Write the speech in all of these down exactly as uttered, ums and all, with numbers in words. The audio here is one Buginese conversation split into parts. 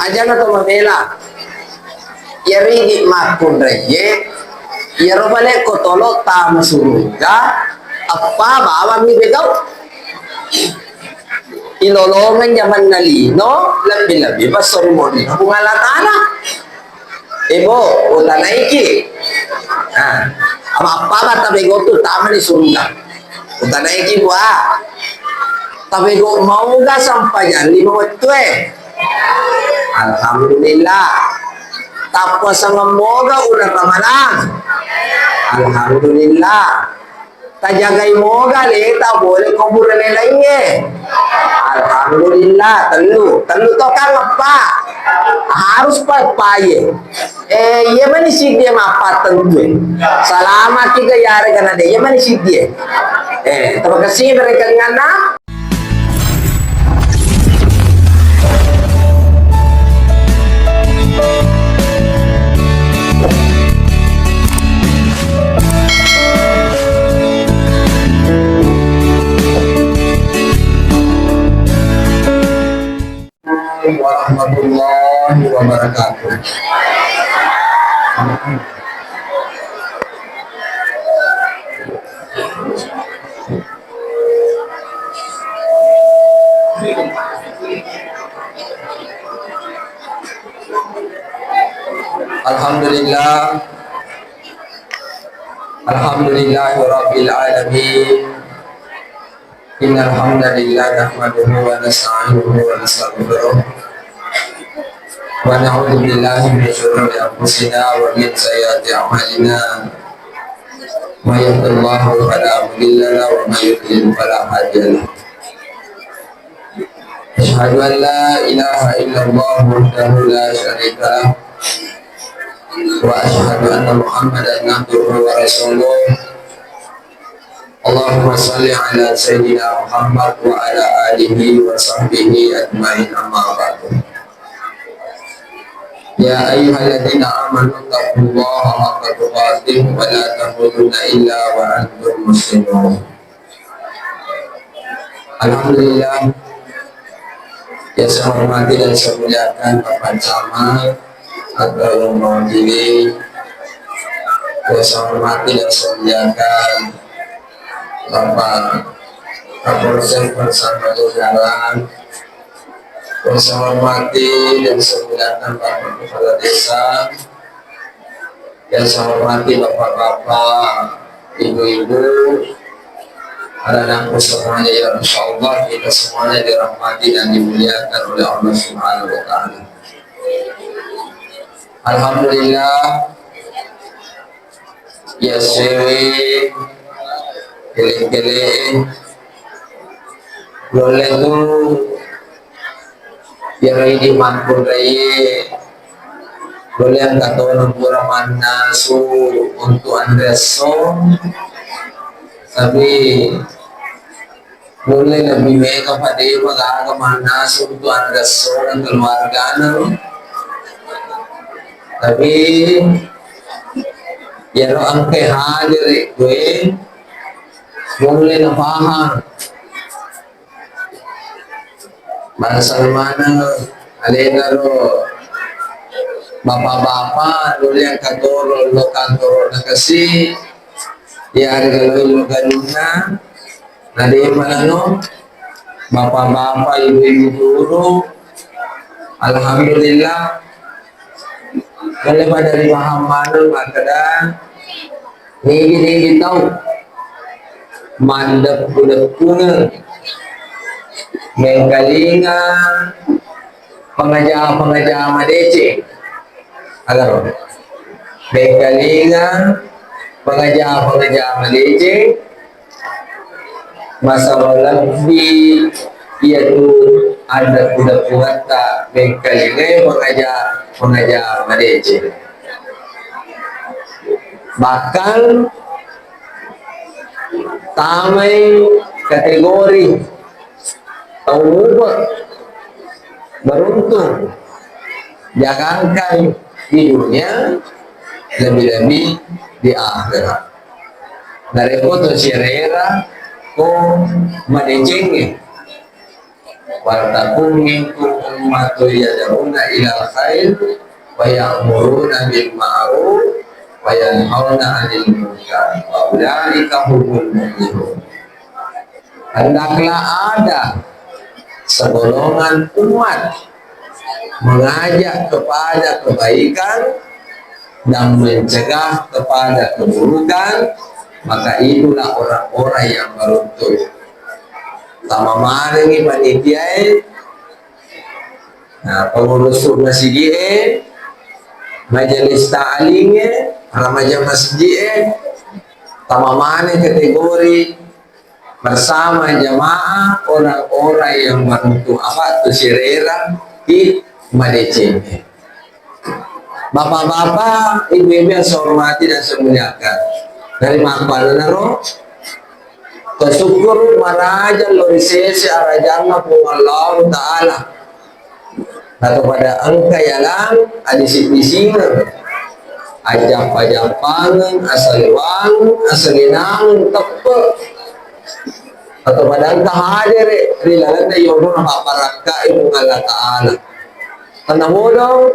Ajana to mabela. Iyaro idi makkunraie, iyaro balekko tolo tama suruga, eppa bawang mi begau. Ilolongeng jamanna lino, lebbi-lebbi passorumonni Puang Allah Ta'ala. Ebo, utanaiki. Nah, apa-apa kata bego tu tama di surga. Utanaiki, Bua. Tabego mauga sampajang lima wettue. Alhamdulillah. Tappuasangeng moga uleng Ramalang. Alhamdulillah. Tajagai moga leta boleh kubur lainnya. Alhamdulillah, tellu. Tellu tokang eppa. Harus pa eppaye. Eh, iya mani siddi mappattentue. Salamaki ga iyarega nade, iya mani siddi. Eh, terima kasih mereka ngana. Warahmatullahi wabarakatuh. Alhamdulillah. Alhamdulillahirabbil alamin. Innal hamdalillah nahmaduhu wa nasta'inuhu wa nastaghfiruh. Wa na'udzu billahi min syururi anfusina wa min sayyiati a'malina. May yahdihillahu fala mudilla lahu wa may yudlil fala hadiya lahu. Asyhadu an la ilaha illallah wahdahu la syarika lah. Wa asyhadu anna Muhammadan abduhu wa rasuluh. Allahumma shalli ala sayyidina Muhammad wa ala alihi wa sahbihi ajma'in, amma ba'du. Ya ayyuhalladzina amanu taqullaha haqqa tuqatih wa la tamutunna illa wa antum muslimun. Alhamdulillah, yang saya hormati dan saya muliakan Bapak Camat atau yang mewakili, yang saya hormati dan saya muliakan Bapak Kapolsek bersama jajaran, yang saya hormati dan saya muliakan Bapak Kepala Desa, yang saya hormati bapak-bapak, ibu-ibu, anak-anakku semuanya, yang insya Allah kita semuanya dirahmati dan dimuliakan oleh Allah Subhanahu wa Ta'ala. Alhamdulillah, ya sewe, kele-kele, boleh tuh Iyaro idi makkunraie, nulle engka tona pura mannasu untu anre esso, tapi nulle lebbi mega pa de' magaga mannasu untu anre esso na keluargana ro. Tapi iyaro engka hadir e, nulle napahang. Bangsa maneng alena ro bapa-bapa nulle engka toro lo kantoro na kasi, iyarega lo lo galunna, na de' maneng no bapa-bapa, ibu-ibu guru, alhamdulillah. Nulle pada ripahang maneng makkeda, nigi-nigi tau maddeppu-deppungeng, mengkalinga pengaja-pengaja madeceng. Agaro. Mengkalinga pengaja-pengaja madeceng, Masaba lebbi iyatu adeppu-deppungetta mengkalingai pengaja-, pengaja madeceng. Bahkan tamai kategori tau mupe, beruntung, jangankan di dunia, lebih-lebih di akhirat. Narekko to sirera ko madecengnge, Waltakum minkum ummatun yad'una ilal khair wa ya'muruna bil ma'ruf wa yanhauna 'anil munkar wa ulaika humul muflihun. Hendaklah ada segolongan umat mengajak kepada kebaikan dan mencegah kepada keburukan, maka itulah orang-orang yang beruntung. Tama manengi panitiae, nah, pengurus masigie, majelis ta'linge, remaja masjie, tama maneng kategori bersama jamaah orang-orang yang beruntung. Apa tu sirera di madeceng. Bapak-bapak, ibu-ibu yang saya hormati dan saya muliakan, dari makkuannanaro, tasyukkuru maraja lo ri sese arajanna Puang Allahu Ta'ala. Atau pada engka yalang adising-disingeng, ajappa-jappangeng, asalewangeng, asalenangeng, teppe. Atau pada engka hadere ri lalenna yonrona mabbarakkai Puang Allah Ta'ala. Tennabodo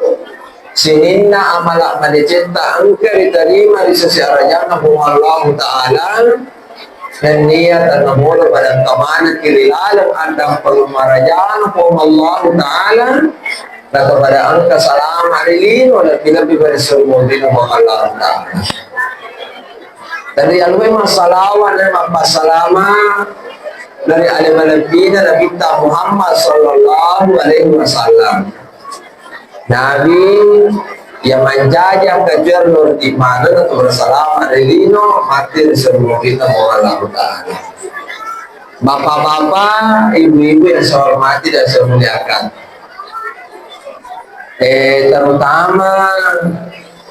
sininna amala madecetta engka ritarima ri sese arajanna Puang Allahu Ta'ala, nennia tennabodo pada engka manekki ri laleng addampengeng marajana Puang Allahu Ta'ala, atau pada engka salama ri lino, lebbi-lebbi pada sumurina Puang Allahu Ta'ala. Jadi, alue massalawa na mappasalama dari ale malebbina Nabitta Muhammad sallallahu alaihi wasallam. Nabi yang manjaja kejar nur di mana tu bersalama ri lino mati ri sumurina Puang Allahu Ta'ala. Bapak-bapak, ibu-ibu yang saya hormati dan saya muliakan, eh, terutama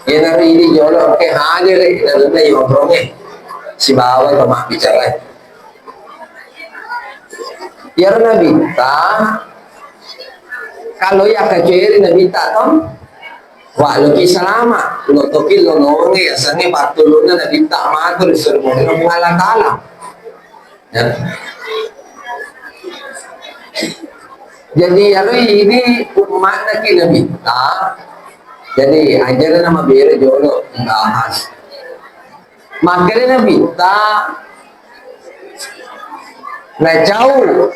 iyanaro idi jolo engka hadere ri lalenna yonrongnge sibawa to mabbicara. Iyaro Nabitta, kalau yakkacoeri Nabitta to, wa loki salama, lotoki lolonge yasengnge pattulunna Nabitta matu ri sumurina Puang Allah Ta'ala. Ya. Jadi, iyaro idi ummatna ki Nabitta. Jadi, aja na mabere jolo bahas. Makkeda Nabitta, nacau,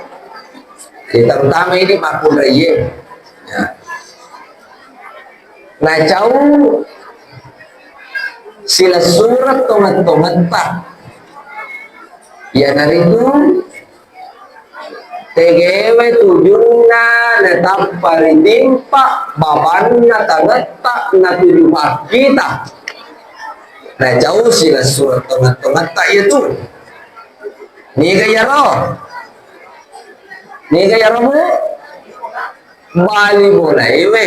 ya, terutama ini makkunraie. Ya. Nacau silessureng tongeng-tongetta. Iyanaritu tegewe tujunna natappa ritimpa babanna tangetta natuju pakkita. Nacau silessureng tongeng-tongetta iyatu. Niga iyaro? Niga iyaro, Bu? Bali bolae we.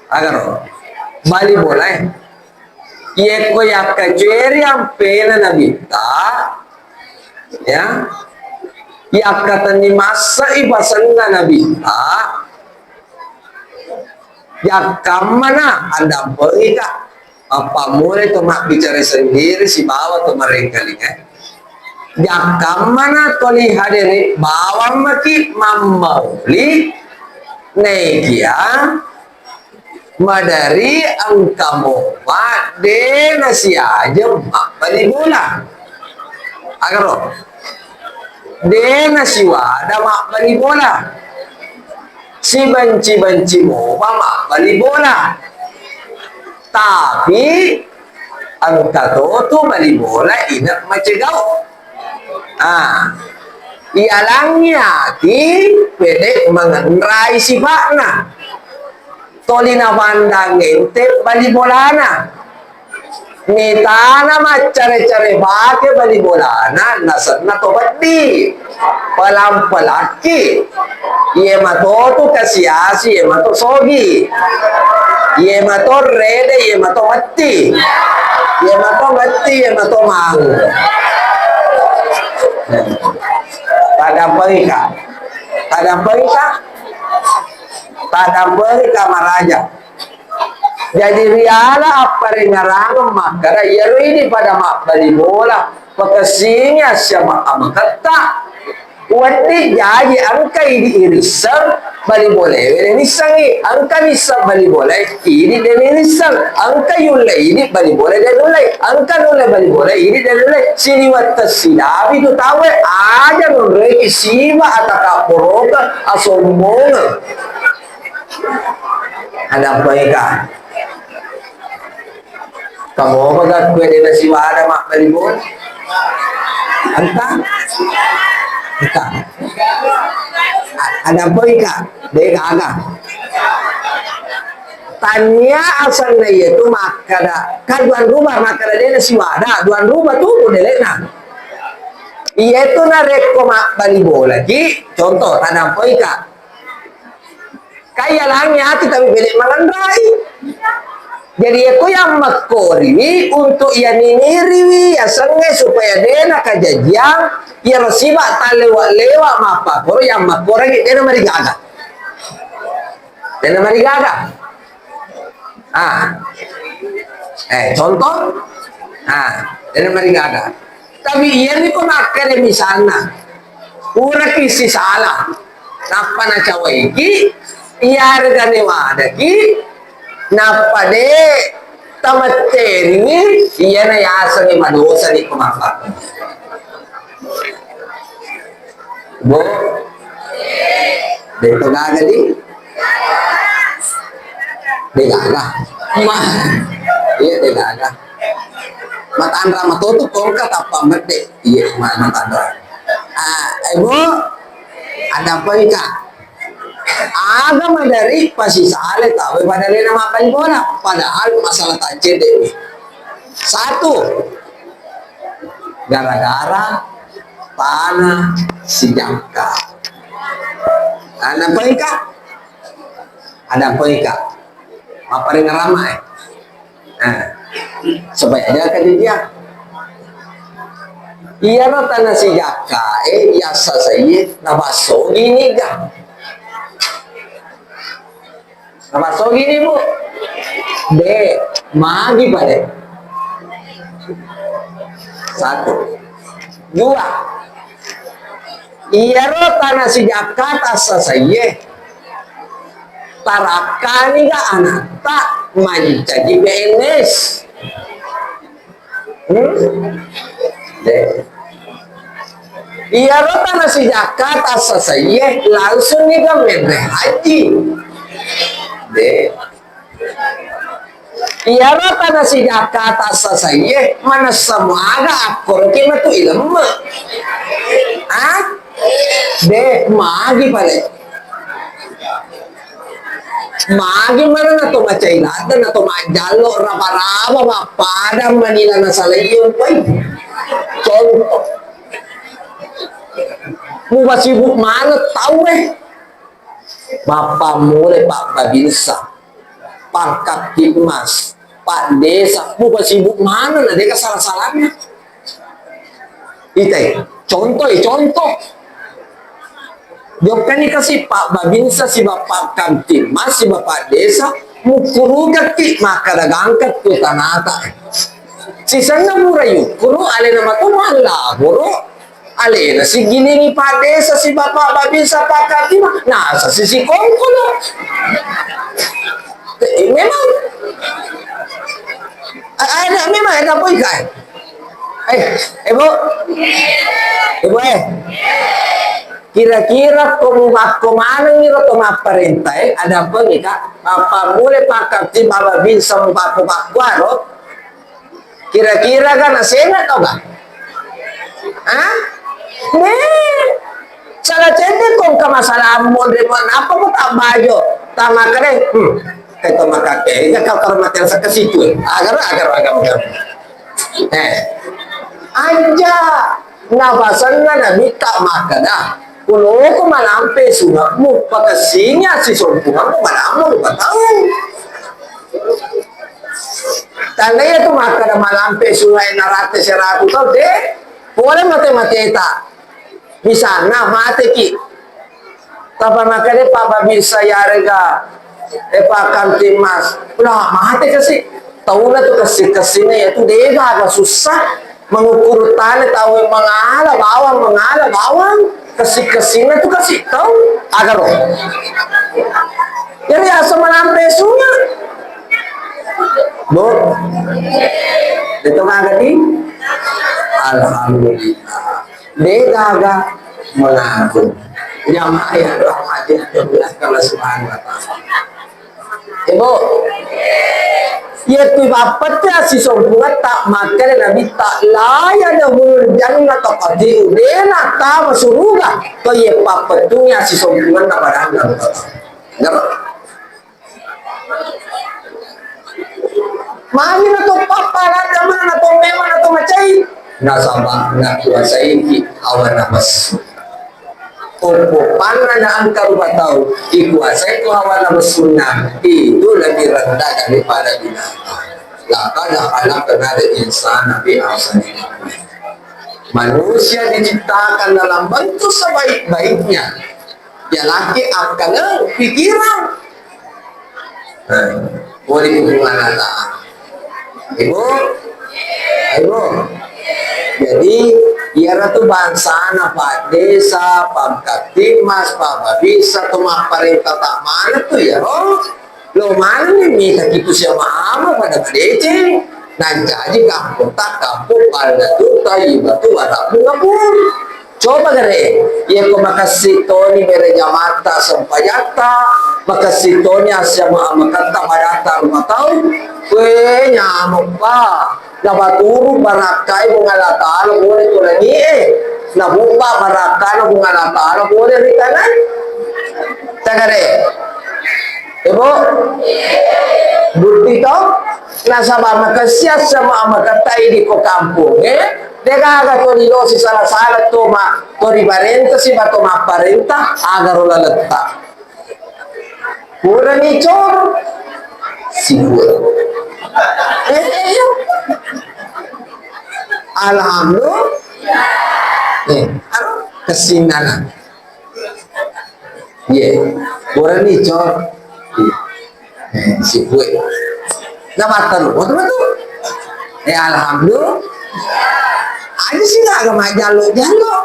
Agaro. Bali bolae. Yekko yakkacoeri ampena Nabitta, ya. Yakkatenni massai basenna Nabitta, yakkammana andampengika. Mappammulai to mabbicara sendiri sibawa to marengkalinga. Jakkammana toli hadere bawang maki mammauli, naikia madari engka mopa de nasiajeng mabbali bola. Agaro, de nasiwada mabbali bola. Sibanci-banci mopa mabbali bola. Tapi engka to tu bali bola ina macegau. Ah, ialangngi ati pede mengenrai sipa'na. Toli napandang ente bali bolana. Mitana maccare-care pake bali bolana, nasenna to peddi. Pelang-pelakki. Iye mato tu kasi-asi, iye mato sogi. Iye mato rede, iye mato metti. Iye mato metti, iye mato mau. Tadampengika. Tadampengika. Tadampengika maraja. Jadi riala apparengngerangeng makkeda, iyaro idi pada mabbali bola, pakessingi assiama-, amaketta. Wedding jaji engka idi irisseng, bali bola we de nissengi. Engka nisseng bali bola, idi de nisseng. Engka yulle idi bali bola de nulle. Engka nulle bali bola, idi de nulle. Siliweng tessidapi tu tauwe, aja nonroiki siba atakabboroka asombongeng. Ada apa eka? Kamu apa gak kue de nasiwada mabbali bola? Engka? Engka. A-, ada apa eka? De gaga. Tania asanna iyatu makkada, kaduan ruba makkada de nasiwada, duan ruba tu delena. Iyatu narekko mabbali bola ki, contoh, tadampoika. Kaiyalangngi ati tapi bede malenrai. Jadi, iyako yang makkoriwi untuk iya niniriwi yasengnge supaya de nakajajiang iyaro siba tallewa-lewa mappakoro yang makkorengngi de namarigaga. De namarigaga. Ah. Eh, contoh? Ah, de namarigaga. Tapi iyami ko makkeda misalna, puraki sisala, nappa nacawaiki, iyarega newadaki, nappa de tametterini, iyana yasengnge madosani ko mappakoro. Bo, de to gaga di? De gaga. Ma, iya de gaga. Matanra matoto kongka tappa medde. Iya, ma-, matanra. Ah, eh, Bu, ada apa nih, Kak? Aga madari pasisale tawe pada lena makan bola, padahal masalah tacedde. Satu, gara-gara tanah sijakka. Ada apa ika? Ada apa ika? Apa dengan ramai? Nah, supaya ada kejadian. Iyaro tanah sijakka, eh, biasa saya, nabasso gini ga. Nabasso gini, Bu. De, magi pale. Satu. Dua. Iyaro tanah sijakka tassasaiye. Tarakkani ga anatta mancaji P N S. Hmm? De. Iyaro tanah sijakka tassasaiye langsung niga menre haji. De. Iyaro tanah sijakka tassasaiye manessa muaga akkoroke matu ilemme. Ah? De, magi pale. Magi mana nato macai ladde, nato majjallo, raba-raba, mappada manila nasala iya upai. Contoh. Muba sibuk maneng tau, eh. Mappammula Pak Babinsa, Pak Kamtibmas, Pak Desa, muba sibuk maneng, na deka salah-salahnya. Itai, contoh, eh, contoh. Jokkani kasi Pak Babinsa siba Pak Kamtibmas siba Pak Desa, mukkurukekki makkada gangka ku tanata. Sisenna pura yukkuru alena matu mallaboro, alena sigilingi Pak Desa siba Pak Babinsa Pak Kamtibmas, nasa sisikongkolo. Eh, memang. A-, ada memang ada apa ikai? Eh, eh, Bu? Ibu, eh? Kira-kira ko mubakko manengngi ro to mapparenta, eh? Ada apa nih, Kak? Apa mulai pakar ti baba bisa mubakko-bakko aro? Kira-kira kan nasena to, Kak? Hah? Deh. Salah cedde ko engka masalah monre, mo napa ko tabbajo? Tamakkeda, hmm, eh, to makake, eh, kau karo mate rasa ke situ, eh. Agar, agar, agar, agar. Eh, aja nafasanna Nabitta makkeda, kuloko malampe sunge'mu, pakessingi assisompungemmu, manammu rupa tau. Tandai tu makkeda malampe sunge'e narate seratu tau, de, pole mate-mateta. Misalna, mateki. Tapa makkeda Pak Babinsa yarega, eh, Pak Kamtibmas. Lah, mate kasi. Tauna tu kessi-kessina yatu dega aga sussa. Mengukur tane tau mangala bawang, mangala bawang. Kessi-kessinna tu kasi tau agaro. Jadi asa malampe sunga. Bu, itu kagak di? Alhamdulillah. De gaga mengaku. Jamaah yang rahmati Allah Subhanahu wa Ta'ala. Ibu, iya tu bappetta sisompungetta, makkeda Nabitta, "La yadkhulul jannata qati'un." De nattama suruga to iya pappettungi sisompungenna padanna. Magi na to pappaladde mana na to mema na to macai? Nasaba nakuasaiki hawa nafsu. Oppo panna na engka rupa tau ikuasai ko hawa nafsunna, itu lebih rendah daripada binatang. Laqad khalaqnal insana fi ahsani taqwim. Manusia diciptakan dalam bentuk sebaik-baiknya. Ialaki akkaleng, pikiran. Nah, boleh hubungan Allah Ta'ala. Ibu, ibu. Jadi, iyaro tu bangsana Pak Desa, Pak Kamtibmas, Pak Babinsa, tu mapparenta tak mana tu ya, oh? Lo manenni mita kitu siama-ama pada madeceng. Nancaji kampung tak kampung balda tu tayi batu warabbu ngapur. Coba gare, iya ko makessing toni bere jamatta sempajatta, makessing toni assiama-, amakatta madatta rumah tau, we nyameng pa, nabaturu barakkai Puang Allah Ta'ala pole ko langie, nabubba barakkana Puang Allah Ta'ala pole ri tanai. Tagare, ibu, bukti to, nasaba makessing assiama-, amakatta idi ko kampongnge, Degaga to rilosi sala-sala to ma-, to riparentasi ba to mapparenta, agaro laletta. Purani cor, sipura. Eh, eh, iya. Alhamdulillah. Eh, anu, kessinnana. Iye, purani cor. Iye. Eh, sipue. Nabattelu, betul-betul. Eh, alhamdulillah. Aja sih nggak ada majallo-jallo.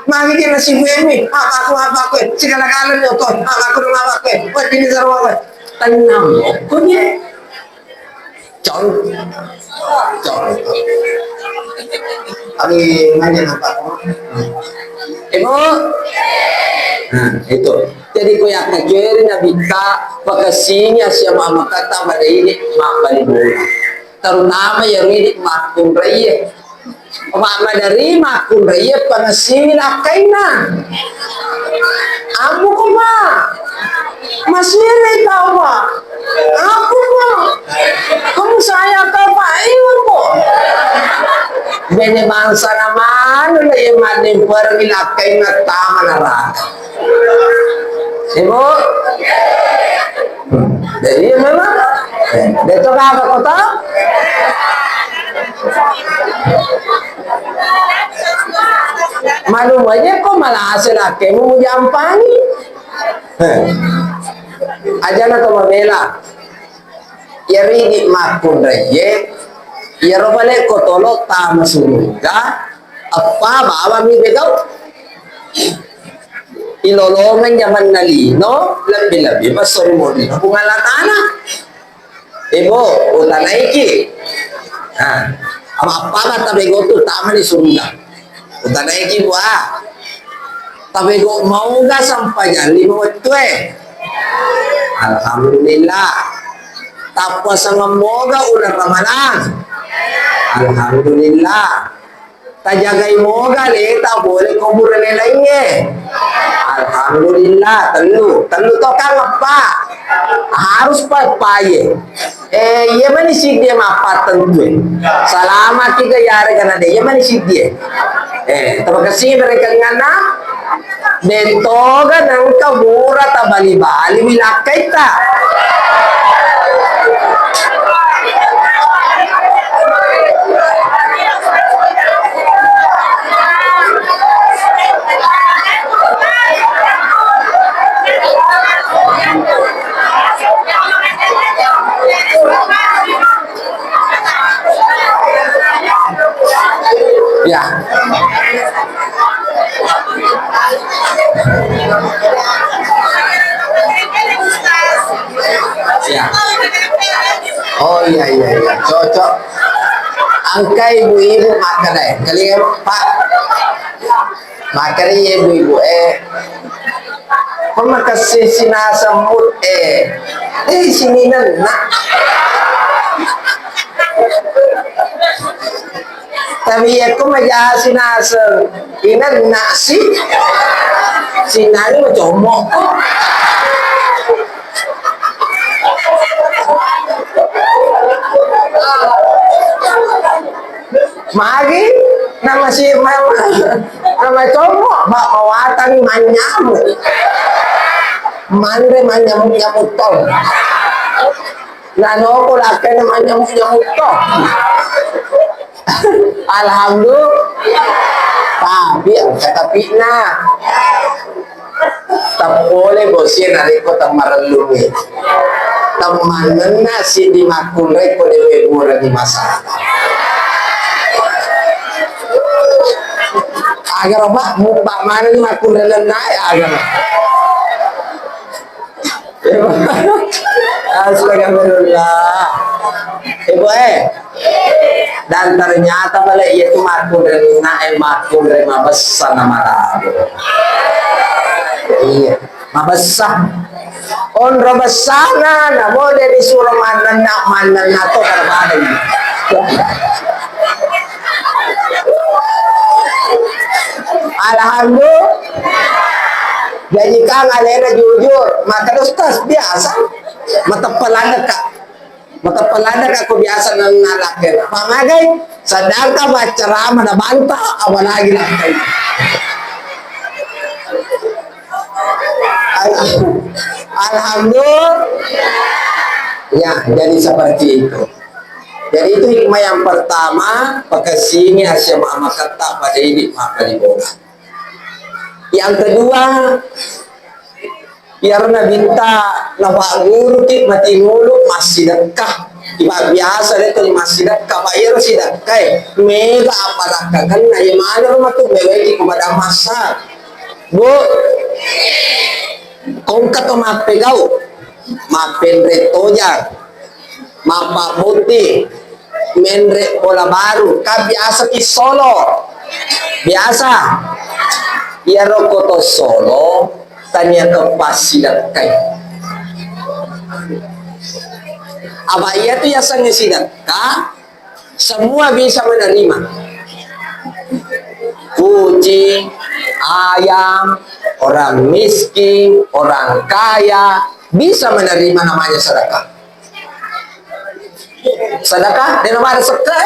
Magi dia nasi gue ini, apa aku, apa aku, segala-galanya tuh, apa aku, apa aku, buat ini, apa aku. Tenang, pokoknya. Cong. Cong. Abi nanya apa? Ibu? Nah, itu. Jadi ko yakkaceri Nabitta, pakessingi assiama-, amakatta pada idi mabbali bola. Terutama ya idi makkunraie. Apa madari makkunraie pangessingi lakkainna. Ammuko, Pak. Masiri tau, Pak. Aku, Pak. Kamu saya kau, Pak. Iya, Pak. Bene bangsa namanu le yang maning pergi lakkainna tama neraka. Ibu? Jadi memang. Eh, betul kagak kota? Malu aja kok malah hasil akhirnya mau jampangi. Ajana to mabela. Iyaro idi makkunraie, iyaro bale ko tolo tama suruga, eppa bawang mi begau. Ilolongeng jamanna lino, lebbi-lebbi passori modi Puang Allah Ta'ala. Ebo, utanaiki. Nah, apa-apa kata bego tu tama di suruga. Utanaiki bua. Tabego mauga sampajang lima wettue. Alhamdulillah. Tappuasangeng moga uleng Ramalang. Alhamdulillah. Tajagai moga leta pole ko burane laingnge. Alhamdulillah. Tellu, tellu to kang eppa. Harus pa eppae. Eh, iya mani siddie mappattentue. Salamaki ga iyarega nade, iya mani siddie. Eh, terkesing berekenganna. Dentoga nengka mura tabali-bali mi lakkaitta. Ya. Iya, iya, iya, cocok. Engka ibu-ibu makkeda, kalian, Pak, makkeda ibu-ibu, eh, pemakasih sinaseng mut, eh, eh, sininenna. Tapi yakko maja sinaseng, inenna si, sinani macommo. Magi nama si, nama, nama commo, ma-, mawatang manyamu. Manre manyamu-nyamu tong. Nanoko lakkena manyamu-nyamu to. Alhamdulillah. Tapi engka tapina. Tappole bosie narekko temmarellungngi. Temmanenna siddi makkunrai ko dewe burengngi masalah. Agaro, Pak, mubba manenni makkunrai lenna, agaro. Astagfirullah. Ibu, eh. Dan ternyata bale iya tu makkunrenna, eh, makkunre mabessa na marabu. Iya, mabessa. Onro bessana, namo de disuro mannenna, mannenna to pada-pada. Alhamdulillah. Jadi kan alena jujur, maka ustaz biasa. Mateppa ladde ka. Mateppa ladde ka ko biasa nanna lakkena. Pamagai, sedangkan maccarama na banta, apalagi lakkena. Al-, Alhamdulillah. Ya, jadi seperti itu. Jadi itu hikmah yang pertama, pakessingi asya ma-, maketta pada idi makkalibola. Yang kedua, iyaro nabitta napagguruki matinulu massidekka. Iba biasa de to massidekka, pa iyaro sidekkae mega apparakkakenna, iya maneng matu meweki ko pada masa. Bu, kongka to mappegau, mappenre tojang, mappabbutti, menre bola baru, kan biasa ki solo. Biasa. Iyaro ko to solo, tania kepassidekkai. Apa iya tu yasengnge sidekka, semua bisa menerima. Kucing, ayam, orang miskin, orang kaya, bisa menerima namanya sedekah. Sedekah, de namanya sedekah.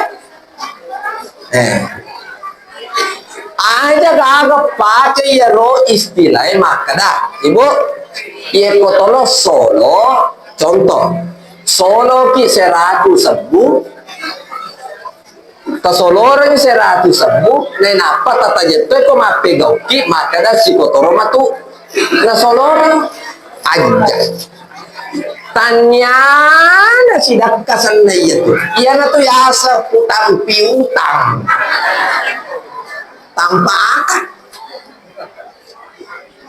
Eh. Aja gaga pake iyaro istilah e makkeda, Ibu, iye ko tolo solo, contoh, soloki seratu sebbu, tasoloreng seratu sebbu, nainappa tatajettoi ko mappegauki, makkeda sikotoro matu nasoloreng. Ajja. Tanniana sidakka senna iyatu. Iyanatu yaseng utang piutang. Tanpa akal.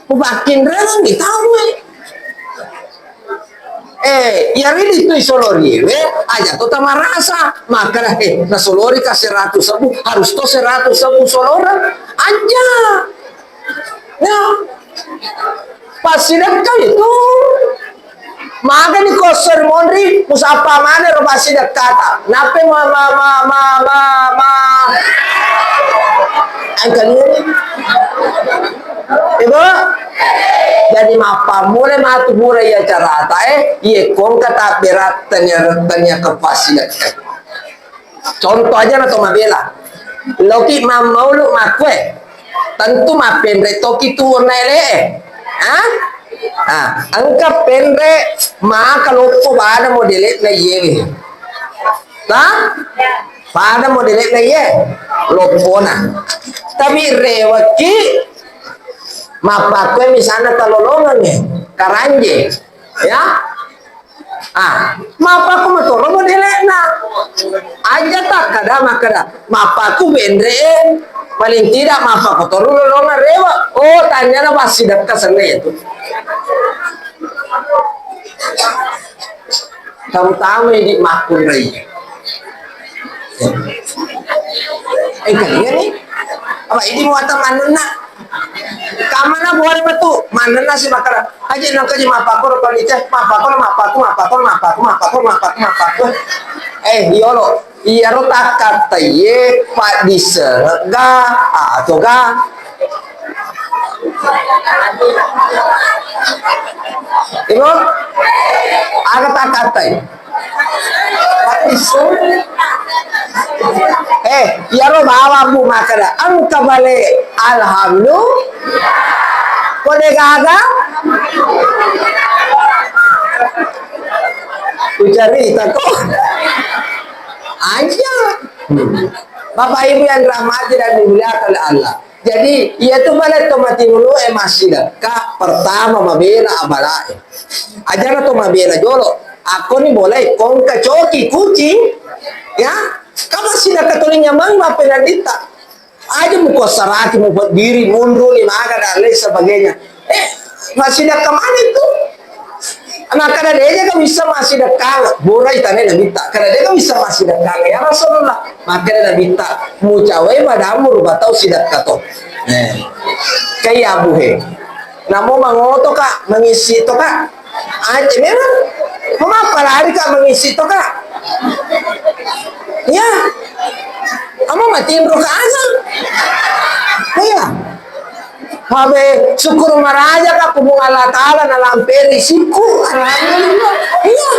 Upakkinreng ditau e. Eh, iyari ditui soloriwe, aja to tamarasa. Makkeda, eh, nasolori ka seratu sebbu, harus to seratu sebbu soloreng. Aja. Ya. Passidekka itu. Magani ko esso ri monri, musappa maneng ro passidekkata. Nappa ma, ma, ma, ma, ma, ma. Engka ni. Ibu? Jadi mappammula matu pura iya carata, eh, iye kongka tabberattani, tania kepassidekka. Contoh aja na to mabela. Loki mammaulu makkue, tentu mappenre toki tu onna ele e. Ha? Ah, engka penre maka loppo pada modele'na iyewe. Ha? Pada modele'na iye loppona. Tapi reweki mappakkue misalna talolongengnge karanje. Ya? Ah, mappaku matoro modele'na. Aja takkada makkada, mappaku benre e, paling tidak mappaku toro lolongang rewe. Oh, tanyana passidekka senna itu. Terutama di makkunrai. Eh, kalian nih, apa ini muatan manenna? Kamana buare metu? Manenna si makara. Aja nang kaji mapakor panitia, mapakor, mapakor, mapakor, mapakor, mapakor, mapakor, mapakor. Eh, yolo. Iyaro takkattaiye paddisengegga atoga? Ibu, aga takkattai? Paddiseng. Eh, iyaro bawang bu makkeda, engka bale alhamdulillah. Ko de gaga? Ucarita ko. Aja. Bapak Ibu yang dirahmati dan dimuliakan oleh Allah. Jadi, iya tu bale to matimulo e massidekka, pertama mabela abalae. Ajana to mabela jolo. Ako ni boleh kongka coki kucing. Ya, kamu sidekka tuli nyamang mape nadita. Aja muko saraki, mupeddiri, munruni, maga dan lain sebagainya. Eh, massidekka mana itu? Makkeda, "De'ga wisseng massidekka." Burai tane Nabitta. Kada de'ga wisseng massidekka, ya Rasulullah. Makkeda Nabitta, "Mucawai badamu rupa tau sidekka to." Eh. Kai Abu he. Namo mangoto ka, mangissi to ka. Aja memang. Mengapa lari ka mangissi to ka? Ya. Kamu matinro ka aja. Iya. Habe, syukur maraja ka, ku Puang Allah Ta'ala nalamperi siku. Alhamdulillah. Iya.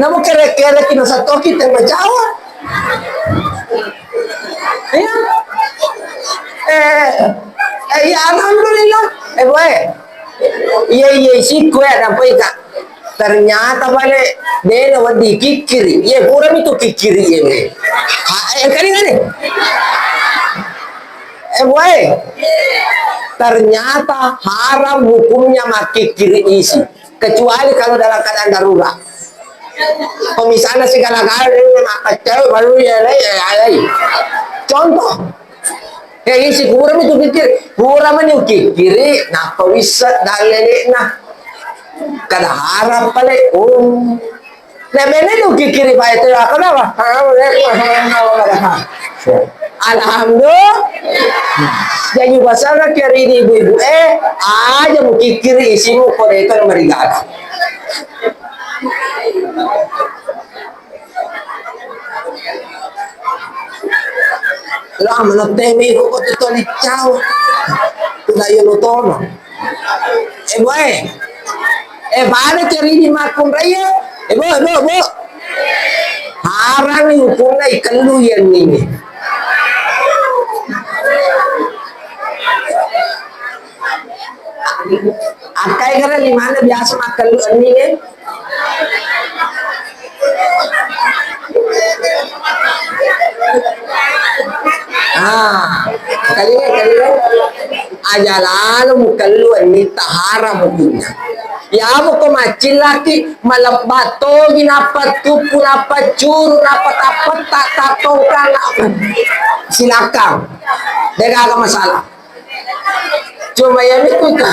Namo kere-kere kino satoki tema Jawa. Iya. Eh, eh, iya, alhamdulillah. Eh, boy. Iya, iya, siku ya, nampai ka. Ternyata bale, de' nawedding kikkiri. Iye, purami tu kikkiri, iye, we. Ha, eh, engkani, engkani. Eh, boy. Ternyata haram hukumnya makkikkiri isi. Kecuali kalau dalam keadaan darurat. Kalau misalnya segala-galanya makkeccau, baru ya, ya, ya, ya. Contoh, He, isi purami tu kikkiri, pura mani ukikkiri, nappa wissa dalle'na. Kada haram pale, oh. Nah, bene tu kikkiri, Pak, itu apa nama? Alhamdulillah. Jadi, basara kiri di ibu-ibu, eh, aja mukikkiri isimu, kode itu marigaga. Lah, menette mi ko kote toli cao. Tula yo lo tono. Eh, boy. Eh, pada cari di makkunrai ya. Eh, bo, bo, bo. Harang hukumna ikellu ya nini. Akkai kare limana biasa makkellu enni, eh? Ah, kaliwe, kaliwe. Aja lalo mukellu enni, ta haram hukumnya. Ya, ko maccillaki, malebba togi, nappa tuppu, nappa curu, nappa tappetta, tattongkang, nappa. Silakan. De'gaga masalah. Cuma ya mi kuka.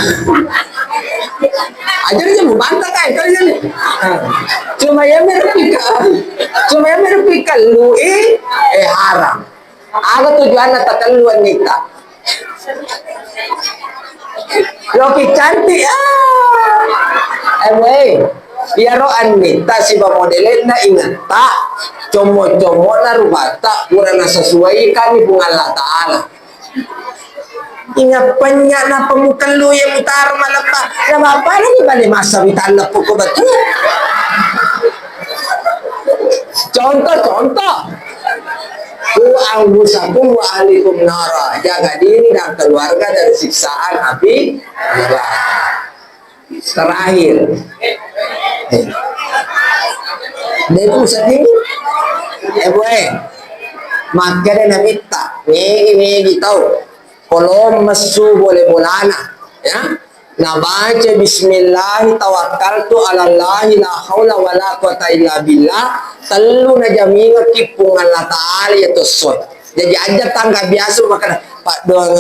Aja dia mau bantah kan, kau jadi. Cuma ya mi kuka. Cuma ya mi kuka lu, eh, eh, haram. Aga tujuanna takelluan nita. Loki cantik, ah. Eh, weh. Iyaro annita siba modelenna ingetta, commo-commona rubata, pura nasasuaikanni Puang Allah Ta'ala. Inga penya nappa mukellu iya mutaro maleppa. Na bapana ni bale masa witanna poko betul. Contoh, contoh. Ku anfusakum wa ahlikum nara. Jaga diri dan keluarga dari siksaan api neraka. Terakhir. Eh. Dia itu bisa tinggi. Eh, boy. Makkeda Nabitta, megi-megi tau. Kolom messu bole-bolana, ya. Nabaca bismillah tawakkaltu alallahi la haula wala quwata illa billah. Tellu najamingekki Puang Allah Ta'ala ya tossoi. Jadi aja tangga biasa makkeda paddoang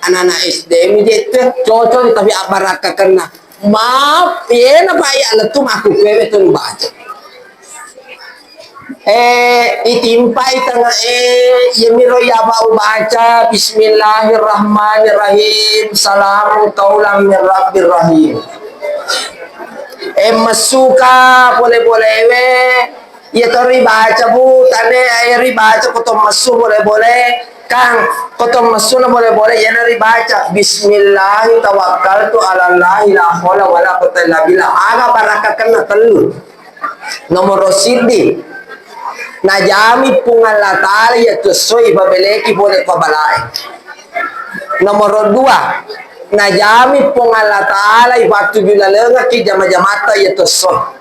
anak-anak S D mi jette cocok tapi abarakka kenna. Maaf, yena pa iya lettu makkukkuewe tu baca. Eh, itimpai tangae, iyamiro iyapa ubaca, Bismillahirrahmanirrahim, salamun qaulan min rabbir rahim. Eh, messuka pole-polewe, iya to ribaca, Bu, tane, eh, ribaca ko to messu pole-pole, Kang, ko to messuna pole-pole, iyana ribaca, Bismillahi tawakkaltu alallahi la haula wala quwwata illa billah. Aga barakkakenna tellu. Nomoro siddi, najami Puang Allah Ta'ala iya tu esso ipabeleki pole ko balae. Nomoro dua, najami Puang Allah Ta'ala ipattuju lalengekki jama-jamatta iya tu esso.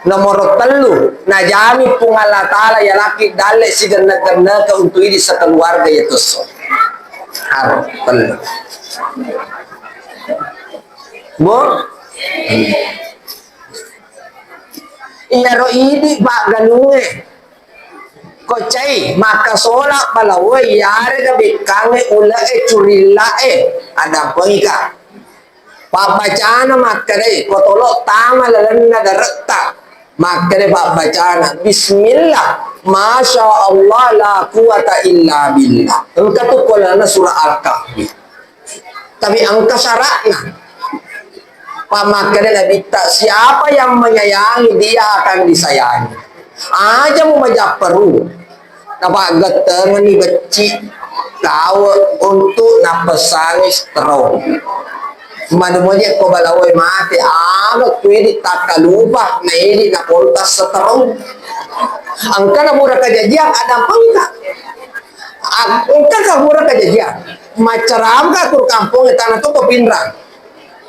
Nomoro tellu, najami Puang Allah Ta'ala iyalaki dalle sigennek-genneke untuk idi sekeluarga iya tu esso. Aro, tellu. Bu? Iyaro idi paggalungnge. Ko cai, makkasola balaoe, iyarega bekkangnge, ule'e, curillae, addampengika. Pabbacana makkedai, ko tolo tama lalenna dare'ta. Makkeda pabbacana, Bismillah, Masya Allah, la quwata illa billah. Engka tu ko lalenna surah Al-Kahfi. Tapi engka syaratna. Pammakkeda Nabitta, siapa yang menyayangi, dia akan disayangi. Aja mu majapparu. Napaggettengenni becci tawe untuk nappessangi seterong. Manu moje ko balaoe mate, aga kuedi takkalupa, naedi nakontak seterong. Engka na pura kajajiang, ada apa engka? Ag-, engka ka pura kajajiang. Maccaramka kur kampong tana to ko Pinrang.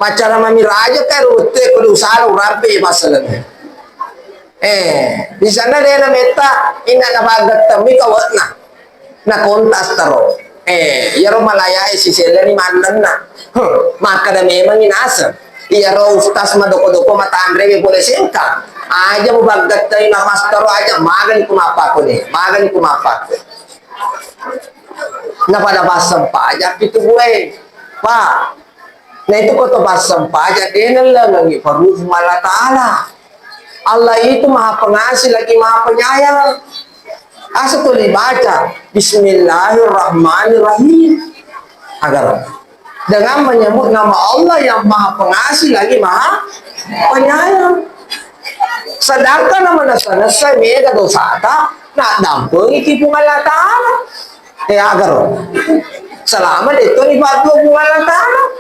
Maccara mami raja ka ro wettu ko usala urampe pasaleng. Eh, di sana de na metta inna na paggettemmi kawe'na. Na kontak taro. Eh, iyaro malayae siselleni mannenna. Hmm, makkeda memangi naseng. Iyaro ustaz madoko-doko matanre we pole sengkang. Aja mu paggettai na mastaro aja magani ku mappakko de. Magani ku mappakko. Na pada passempajang pitu bue. Pak, na itu ko to passempajang de nallengengi parufu Allah Ta'ala. Allah itu Maha Pengasih lagi Maha Penyayang. Asa tuli baca, Bismillahirrahmanirrahim. Agar dengan menyebut nama Allah yang Maha Pengasih lagi Maha Penyayang. Sedangkan nama nasa-nasa mega dosata, nak dampengiki Puang Allah Ta'ala. Eh, agaro. Selama de to ni patu Puang Allah Ta'ala.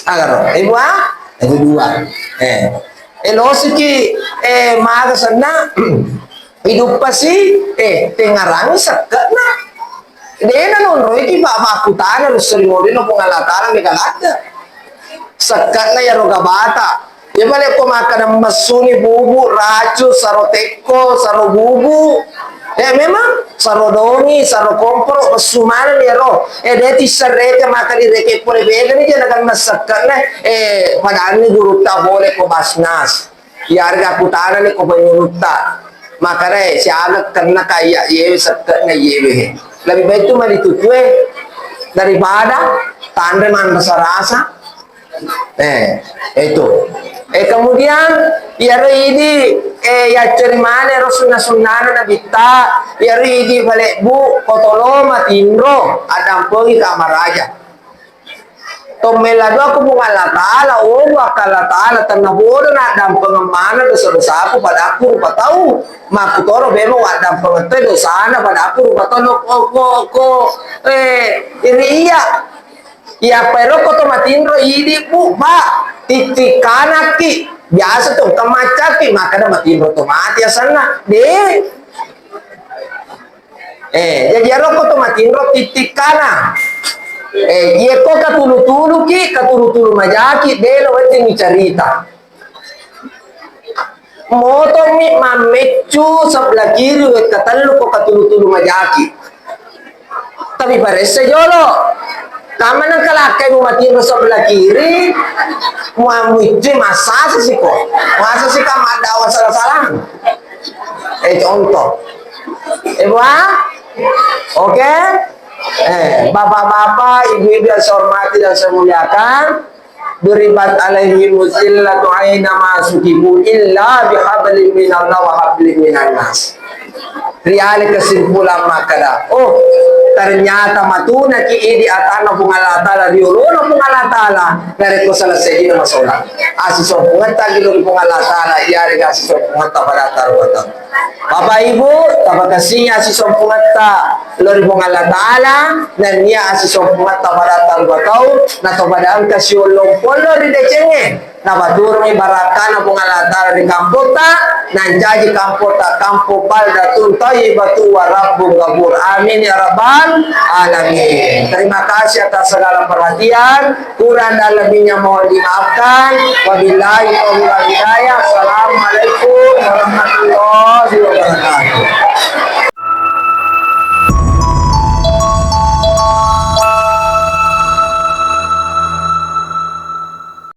Agaro. Ibu ah? Itu dua. Eh. Eh, losiki, eh, maga senna. Iduppasi, eh, tengarangi sekke'na. Dena nonroiki pa-, pakkutana russo ri modena Puang Allah Ta'ala mega ladde. Sekke'na iyaro gabata. Iya pale ko makkeda messuni bubu, racu, saro tekko, saro bubu. Eh, memang saro dongi, saro komporo, messu maneng iyaro. Eh, de tisserreke maka direke pole begani je nakenna sekke'na. Eh, padanni gurutta pole ko Basnas. Iyarega kutanani ko penyulutta. Makare siaga kenna kaiya yewe sekke'na yewe. Lebih baik tu mani tutue daripada tanre manrasa-rasa. Eh, itu. Eh, kemudian, iyaro idi, eh, yacceri mane ro sunna-sunnana Nabitta, iyaro idi falebbu, kotolo matinro, addampengi kamaraja. Tommella dua ku Puang Allah Ta'ala, oh, Puang Allah Ta'ala, tenna bodo na dampengeng mana dosa-dosaku pada aku rupa tau. Makkutoro bemo waddampengeng te dosana pada aku rupa tau, ko, ko, ko, eh, iri iya. Iyappa ero ko to matinro idi, Bu, Pak, titik kanakki. Biasa to engka maccaki, makkeda matinro to mati asenna. De. Eh, jadi ero ko to matinro titik kana. Eh, iye ko katulu-tuluki, katulu-tulu majaki, de lo wedding carita. Moto'mi mammeccu sebelah kiri wekka tellu ko katulu-tulu majaki. Tapi paresse jolo. Kamana kalakkai mu matinro sebelah kiri, mu muiccu massasa siko. Masa sika maddawa salah-salah. Eh, contoh. Eh, buah? Oke? Eh, bapak-bapak, ibu-ibu yang saya hormati dan saya muliakan, duribat alaihim zillatu aina ma sukifu illa bihablin minallah wa hablin minannas. Riale kesimpulan makkeda, oh, ternyata matunaki idi atanna Puang Allah Ta'ala, riolona Puang Allah Ta'ala, narekko selesai dina masolang. Asisompungetta gilo ri Puang Allah Ta'ala, iyarega asisompungetta pada tarukata. Bapak Ibu, tapakassingi asisompungetta lo ri Puang Allah Ta'ala, nennia asisompungetta pada tarukatau, na to pada engka siollong pollo ri decengnge. Napaturungi barakkana Puang Allah Ta'ala ri kampotta, nancaji kampotta kampong baldatun thayyibatu wa rabbun ghafur. Amin ya rabbal alamin. Terima kasih atas segala perhatian. Kurang dan lebihnya mohon dimaafkan. Wabillahi taufiq wal hidayah. Assalamualaikum warahmatullahi wabarakatuh.